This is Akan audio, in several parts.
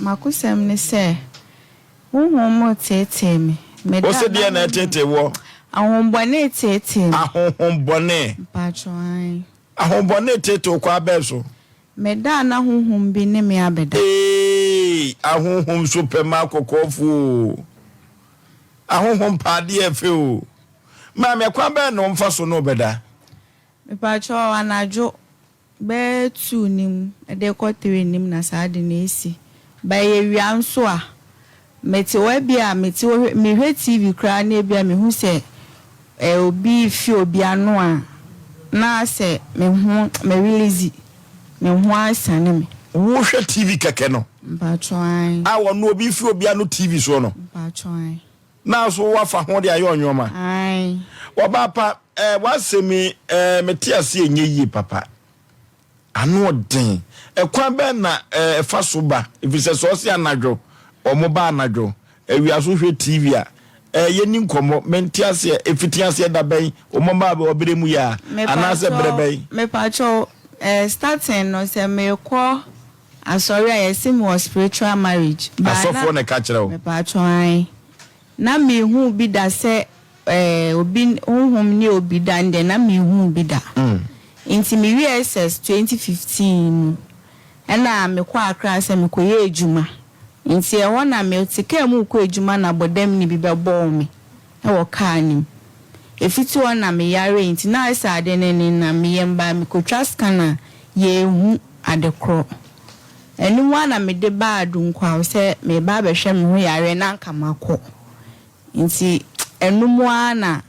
M'akosɛm ne sɛ, honhom mu reteetee me. Meda Wose deɛ na ɛteetee woɔ? Ahohombɔne reteetee me. Ahohombɔne? Mpakyɛw, ae. Ahohombɔne reteetee wo kwan bɛn so? Meda a na honhom bi ne me abɛda. Eeii, ahonhom nso pɛ mmaa kɔkɔɔfoɔ oo. Ahonhom pɛ adeɛ ɛfɛ oo. Maame, ɛkwan bɛn na wɔmfa so ne wo bɛda? Mepakyɛw, anadwo Bɛyɛ tuu no mu de rekɔ three no mu na saa ade no esi. But ɛyɛ wia nso a, mete hɔ ebia mete hɔ hwɛ mehwɛ TV koraa na ebia mehu sɛ obi refi obi ano a, na asɛ me ho me release, me ho asane me. Wohwɛ TV kɛkɛ no? Mpakyɛw ae. A wɔno obi refi obi ano TV soɔ no? Mpakyɛw ae. Na so woafa ho de ayɛ ɔnwoma? Ae. Ɔbaa pa, eh, w'asɛm yi, eh, mete aseɛ ɛnyɛ yie papa. Ano ɔden. Ɛkwan bɛn na eh, ɛfa so ba? Ɛfiri sɛ sɛ ɔse anadwo, wɔn ba anadwo, awia so hwɛ TV a, eh, yɛnni nkɔmmɔ, mente aseɛ, ɛfiti aseɛ da bɛn, wɔn ba wɔ berɛ mu yi a, anaasɛ berɛ bɛn? Mepakyɛw, eh, starting no, sɛ merekɔ Asɔre a yɛse mewɔ spiritual marriage but na. Asɔfoɔ na ɛka kyerɛ wo? Mepaatwɔ ae. Na menhuu bi da sɛ eh obi honhom ne obi da no deɛ na menhuu bi da. Nti me wiee SS 2015 mu ɛna mekɔɔ Accra sɛ mekɔyɛ adwuma. Nti ɛhɔ na mete kaa mu rekɔ adwuma na bɔdamni bi bɛbɔɔ me wɔ kaa no mu. Ɛfiti hɔ na me yaree nti na ayɛ sɛ ade no nenam me yam but mekɔtwa scan a yɛnhu ade korɔ. Ɛno mu ara na mede baa Dunkwaw sɛ mereba abɛhwɛ me ho yareɛ na anka makɔ. Nti ɛno mu ara na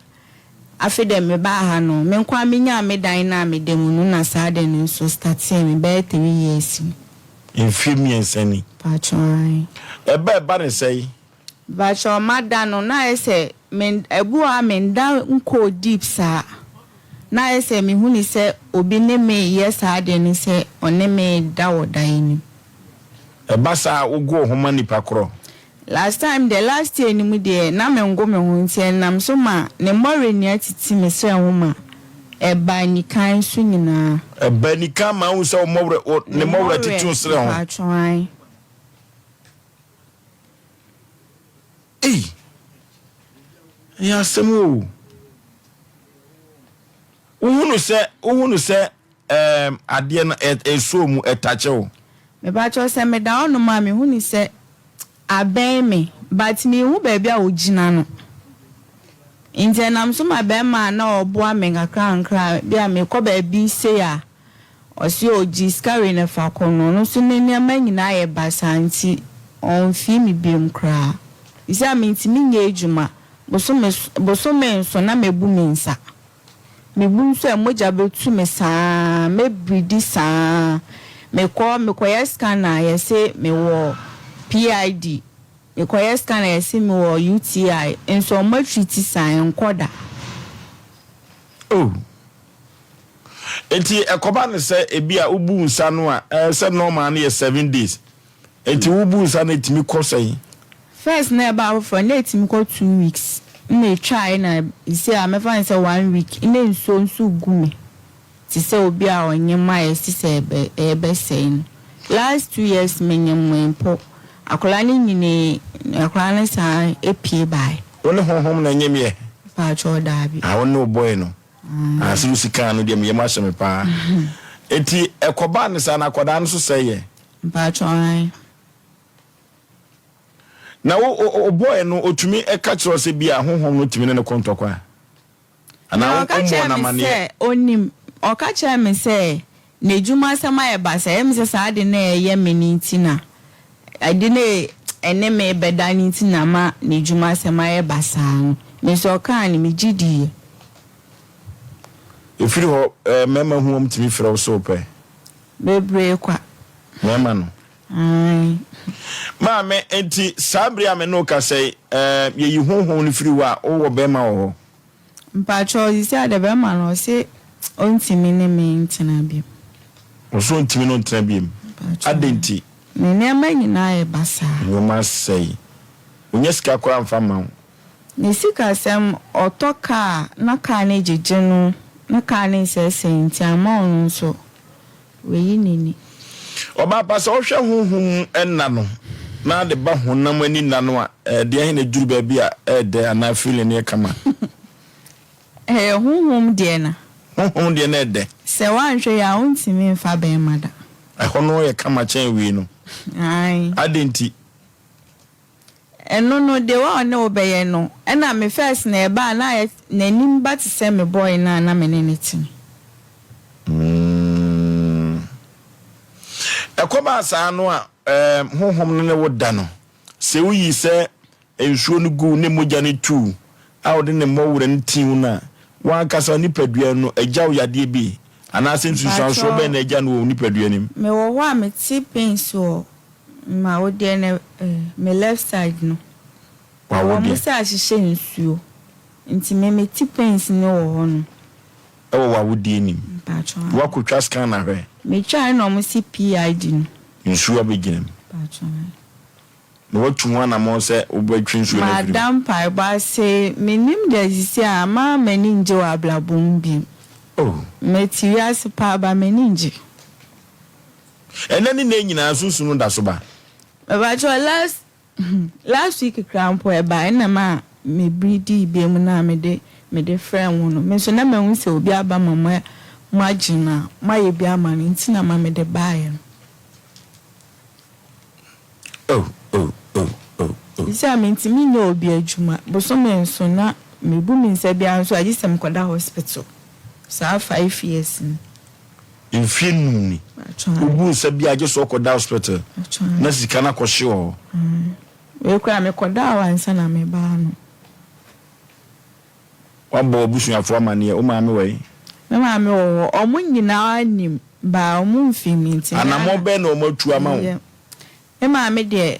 afei deɛ mebaa ha no, me nko ara menyaa me dan no a meda mu no na saa ade no nso startee me bɛyɛ 3 years ni. Mfeɛ 3 ni. Mpakyɛw ae. Ɛba a ɛba ne sɛn? Mpakyɛw mada no na ayɛ sɛ me ebi wɔ hɔ a menda nkɔɔ deep saa na ayɛ sɛ mehu no sɛ obi ne me reyɛ saa ade no sɛ ɔne me reda wɔ dan no mu. Ɛba saa a wogo wo ho ma nipa korɔ? Last time deɛ last year no mu deɛ na mengo me ho nti ɛnam so ma ne mmɔwerɛ nni atiti me srɛ ho ma ɛba anikan nso nyinaa. Ɛba anikan ma wohu sɛ wo mmɔwerɛ wo ne Ne mmɔwerɛ mmɔwerɛ tete wo srɛ ho? mpakyɛw ae. Ei! Ɛyɛ asɛm o. Wohunu sɛ wohunu sɛ ɛɛm adeɛ no ɛ ɛsoo mu ɛtakye wo. Mepakyɛw sɛ meda hɔ nom a mehu no sɛ abɛn me but menhu baabi a ogyina no nti ɛnam so ma bɛɛma a na ɔboa me nkakrankra bi a mekɔ baabi sei a Ɔse ɔgye sika wei na fa kɔ no, ɔno nso ne nneɛma nyinaa ayɛ basaa nti ɔnfii me biom koraa. Seisei a mentumi nyɛ adwuma, bosome bosome nso na mabu me nsa. Mebu nso a mogya bɛtu me saa, mɛbridi saa. Mekɔ mekɔyɛ scan a yɛse mewɔ PID, mekɔyɛ scan a yɛse mewɔ UTI, nso ɔmo atreati saa ɛnkɔ da. Oh. Enti ɛkɔba no sɛ ebi a wobu nsa no a, ɛɛ sɛ normal no yɛ 7 days. Enti wobu nsa no etumi kɔ sɛn? First na ɛbaa foforɔ na ɛtumi kɔ 2 weeks na ɛtwaeɛ na seisei a mɛfa no sɛ one week na nsuo nso gu me te sɛ obi a ɔnyem a yɛse sɛ ɛbɛ ɛbɛsɛe no. Last 2 years menyemee mpo akwadaa no nyinii akwadaa no san pue baeɛ. Wo ne honhom na ɛnyem yɛ? Mpakyɛw daabi. Ah, wo ne wo boy no. Ah, sɛ wosi kaa no deɛ meyam ahyɛ me paa. Enti ɛkɔbaa no saa na akwadaa no nso sɛe yɛ? Mpakyɛw ae. Na wo wo boy no otumi ka kyerɛ wo sɛ bi a honhom no tumi ne no ko ntɔkwa? Anaa Na wo ɔka wommɔɔ kyerɛɛ no me amanneɛ? sɛ onim. Ɔka kyerɛɛ me sɛ n'adwuma asɛm ayɛ basaa. Ɛyɛ me sɛ saa ade no a ɛyɛ me no nti na ade no a ɛne me rebɛda no nti na ama n'adwuma asɛm ayɛ basaa no. Me nso ɔkaa no, megye diiɛ. Ɛfiri hɔ, eh, mmarima hu wɔn tumi frɛ wo sɛ wopɛ? Bebree kwa. Mmarima no? Ae. Maame, enti saa bere a me ne wo kasa yi, eh, yɛyi honhom no firi hɔ a, wowɔ barima wɔ hɔ? Mpakyɛw, sisi a deɛ bɛrima no ɔse ɔntumi ne me ntena biom. Ɔse ɔntumi ne wo ntena biom? Mpakyɛw. Adɛn nti? Ne nneɛma nyinaa ayɛ basaa. Nneɛma asɛe. Ɔnya sika koraa mfa mma wo. Ne sikasɛm, ɔtɔ kaa na kaa no gyegye no na kaa no nsɛesɛe nti ama ɔno nso wayi n'ani. Ɔbaa pa, sɛ wohwɛ honhom mu nna no, Na de ba honam ani nna no a, ɛdeɛn he na ɛduru baabi a ɛɛdɛ anaa feeling no yɛ kama? Ɛyɛ honhom deɛ na. Honhom deɛ na ɛdɛ. Sɛ woanhwɛ yie a wontumi mfa bɛɛma da. Ɛhɔ no yɛ kama kyɛn wei no. Ae. Adɛn nti? Ɛno no, deɛ wa ɔne wo bɛyɛ no, ɛna me first na ɛba a na ayɛ n'anim ba te sɛ me boy no a na me ne no te no. Mm. Ɛkɔbaa saa no a, ɛɛm, honhom no ne wo da no, sɛ woyi sɛ nsuo no gu ne mogya no tu a ɔde ne mmɔwerɛ no ti wo no a, w'ankasa wo nipadua no agya wo yadeɛ bi anaasɛ nsunsuansoɔ Mpakyɛw, bɛn na agya no wɔ wo nipadua no mu? Mewɔ hɔ a mete pains wɔ m'awodeɛ no eh, me left side no. Ɛwɔ W'awodeɛ. mo sɛ ahyehyɛ nsuo nti me mete pains no wɔ hɔ nom. Ɛwɔ w'awodeɛ nim. Mpakyɛw ae. Woakɔtwa scan ahwɛ? Metwae na ɔmo se PID no. Nsuo abɛgyina mu. Mpakyɛw ae. Na woatu ho anammɔn sɛ wobɛtwe nsuo no afiri mu? Mada mpaebɔ ase, mennim deɛ sisi a ama m'ani ngye wɔ abrabɔ mu bio. Oh. Mete wiase paa but m'ani ngye. Ɛnnɛ ne nnɛ nyinaa sunsum no da so ba. Mepakyɛw last last week koraa mpo ɛbae ɛna ma me bere dii bem no a mede mede frɛɛ mo no me nso na mahu sɛ obi aba ma mo moagye no a moayɛ bi ama no nti na ma mede baeɛ no. Oh oh oh oh oh. Seesei a mentumi nyɛ obi adwuma bosome nson na mebu me nsa biara nso a gye sɛ mekɔda hospital saa 5 years ni. Mfie num ni wobu nsa biara gye sɛ ɔkɔda hospital na sika no akɔhye wɔ hɔ. Wei koraa mekɔdaa hɔ ansa na mebaa no. Woabɔ w'abusuafoɔ amaneɛ? Wo maame wɔ he? Me maame wɔ hɔ. Wɔn nyinaa nim but wɔn mfii me nti. Anammɔn bɛn na wɔatu ama wo? Me maame deɛ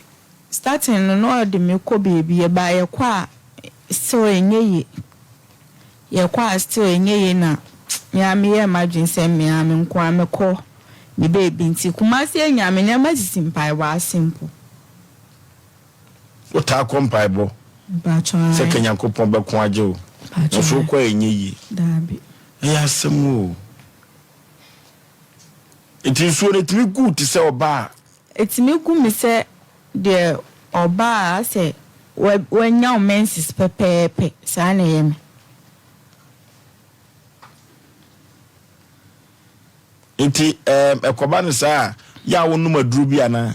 starting no na ɔde me kɔ baabi yɛba yɛkɔ a still ɛnyɛ yie yɛkɔ a still ɛnyɛ yie na me ara meyɛɛ m'adwene sɛ me ara me nko ara mɛkɔ me baabi nti Kumasi anya me nneɛma sisi mpaebɔ ase mpo. Wotaa kɔ mpaebɔ Mpakyɛw sɛ ae. ka Nyankopɔn bɛko agye wo Mpakyɛw nanso ae. wokɔ a ɛnyɛ yie. Daabi. Ɛyɛ asɛm o. Nti nsuo no ɛtumi gu wo te sɛ ɔbaa a. Ɛtumi gu me sɛ deɛ ɔbaa a asɛ wanya wo menses pɛpɛɛpɛ saa na ɛyɛ me. Nti ɛɛm ɛkɔba no saa a, yɛ a wonom aduro bi anaa?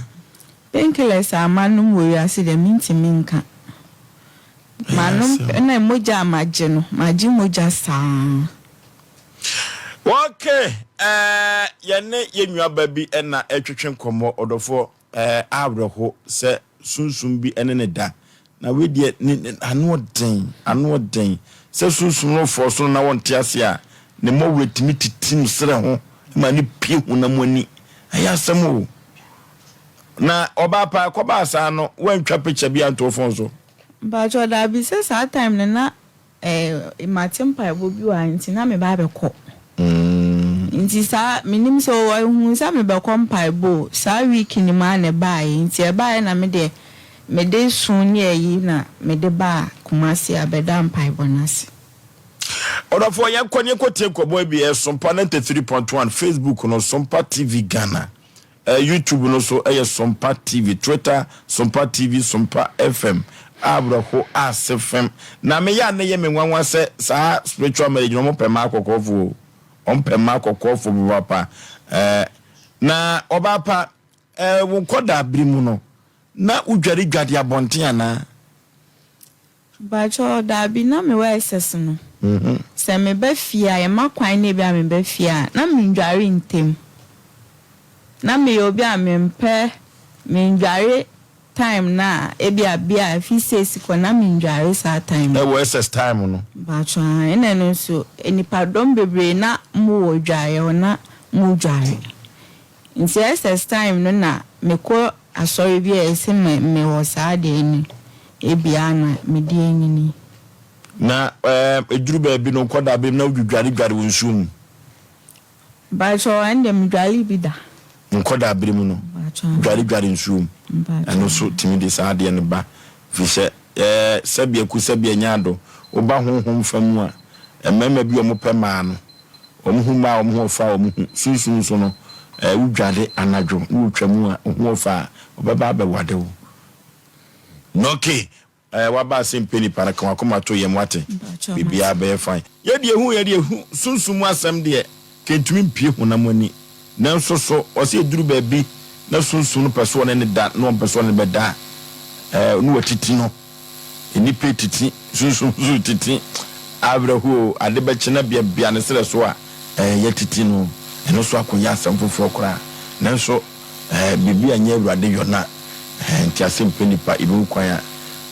Painkillers a manom wɔ wiase deɛ mentumi nka. Ɛyɛ Manom asɛm. ɛna mogya a magye no, magye mogya saa. Ok eh, yɛne yɛn nuaba bi na ɛretwetwe nkɔmmɔ, ɔdɔfoɔ eh, awerɛho sɛ sunsum bi ne ne da. Na wei deɛ ne, ne, ano ɔden, ano ɔden. Sɛ sunsum no fɔɔ so no na wɔnte ase a, ne mmɔwerɛ tumi titim serɛ ho ma ne pue honam ani. Ɛyɛ asɛm o. Na ɔbaa paa, ɛkɔbaa saa no, woantwa picture bi anto wo phone so? Mpakyɛw daabi sɛ saa time no na Eh mate mpaebɔ bi wɔ ha nti na meba abɛkɔ. Nti saa menim sɛ ɔhuu sɛ mebɛkɔ mpaebɔ o, saa week no mu ara na ɛbaeɛ. Nti ɛbaeɛ na me deɛ mede su ne ayi na mede baa Kumasi abɛda mpaebɔ no ase. Ɔdɔfoɔ yɛnkɔ ne yɛnkɔtie nkɔmmɔ bi ɛyɛ Sompa 93.1 Facebook no Sompa TV Ghana. Eh, YouTube no so yɛ Sompa TV, Twitter, Sompa TV, Sompa FM, Awerɛho ase fem. Na me yɛ a na ɛyɛ me nwanwa sɛ saa spiritual marriage no wɔn pɛ mmaa kɔkɔɔfo o, wɔn pɛ mmaa kɔkɔɔfo papaapa. Eh, na ɔbaa pa, eh, wo nkɔdaa bere mu no, na wodware dwade abɔnten anaa? Mpakyɛw daabi na me wɔ SS no sɛ me ba fie a yɛma kwan na ebia me ba fie a na me ndware ntem na me yɛ obi a me mpɛ me ndware time no a ebia bia efi six kɔ na me ndware saa time no. Ɛwɔ SS time no. Mpakyɛw aane ɛna ɛno nso nipa dɔm bebree na mo wɔ dwareɛ hɔ na mo dware Nti SS time no na mekɔ asɔre bi a yɛse me mewɔ saa adeɛ no ebia na mede anyini. Na ɛɛm ɛduru baabi no nkɔdaa bem na wodwidware dware wɔ nsuo mu. Mpakyɛw ɛnde medware bi da. Nkɔdaa bere mu no Mpakyɛw. dware dware nsuo mu. Mpakyɛw. Ɛno nso tumi de saa adeɛ no ba firi sɛ ɛɛ sɛbi aku sɛbi anya ado woba honhom fa mu a mmarima bi a wɔpɛ mmaa no Wɔn ho mmaa a wɔn ho ɔfa a wɔn ho sunsum nso no, wodware anadwo na wotwa mu a, wo ho ɔfa a, wɔbɛba abɛwade wo. Okay. Eh, waba ase mpɛ nipa no, ka wakoma to yam wate. Mpakyɛw, Biribiara mate. bɛyɛ fine. Yɛde ehu, yɛde ehu, sunsum mu asɛm deɛ, kentumi mpie honam ani. Nanso so, ɔsɛ eduru baabi na sunsum no pɛ so ɔne ne da, na ɔmpɛ so ɔne ne bɛda a, eh, na watiti no. Nnipa etiti, sunsum nso retiti. Awerɛhoɔ, ade bɛkye na beabea ne serɛ so a, eh, yɛatiti no. Ɛno nso akɔyɛ asɛm foforɔ koraa. Nanso, eh, biribi a ɛnyɛ Awurade yɔ na, eh, ntease mpɛ nipa, yɛbɛhu kwan a,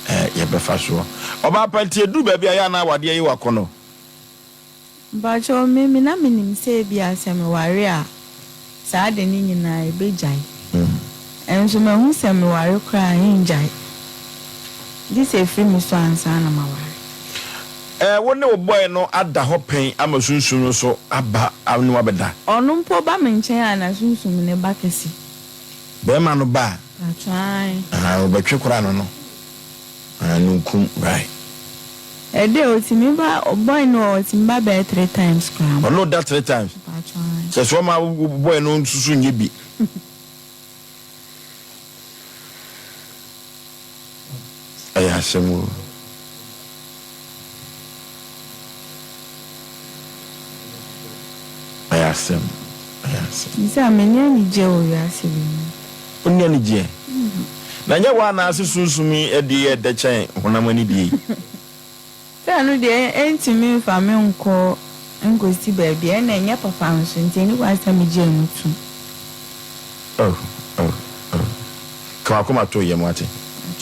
eh, yɛbɛfa soɔ. Ɔbaa pa nti ɛduru baabi a, ɛyɛ a na awadeɛ ye w'akɔnnɔ. Mpakyɛw me me na menim sɛ ebia sɛ meware a saa ade no nyinaa ɛbɛgyae. Nso mahu sɛ meware koraa a ɛngyae. Gye sɛ ɛfiri me so ansa na maware. Ɛɛ, wo ne wo boy no ada hɔ pɛn ama sunsum no nso aba ne wo abɛda? Ɔno mpo ba me nkyɛn a na sunsum no ba kɛse. Bɛɛma no ba a? Mpakyɛw ae. Ahaa, ɔbɛtwe koraa no no. Ahaa, nunkum, right. Ɛde otumi ba boy no ɔtumi ba bɛyɛ three times koraa mpo. Ɔno da three times. Mpakyɛw ae. Sɛ sɛ ɔma boy no nso so nyɛ bi. Ɛyɛ asɛm o. Ɛyɛ asɛm, ɛyɛ asɛm. Nti a menni anigyeɛ wɔ wiase wei mu. Wonni anigyeɛ? Na nyɛ wo a na ase sunsum yi deɛ yɛ dɛ kyɛn honam ani deɛ yi? Sɛ ɛno deɛ ɛntumi mfa me nkɔ nkɔsi baabi, ɛna ɛnyɛ papa nso, nti ɛnni kwan sɛ megye ɛno tom. Oh, oh, oh. Ka w'akoma to yam wate,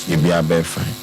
biribiara bɛyɛ fine.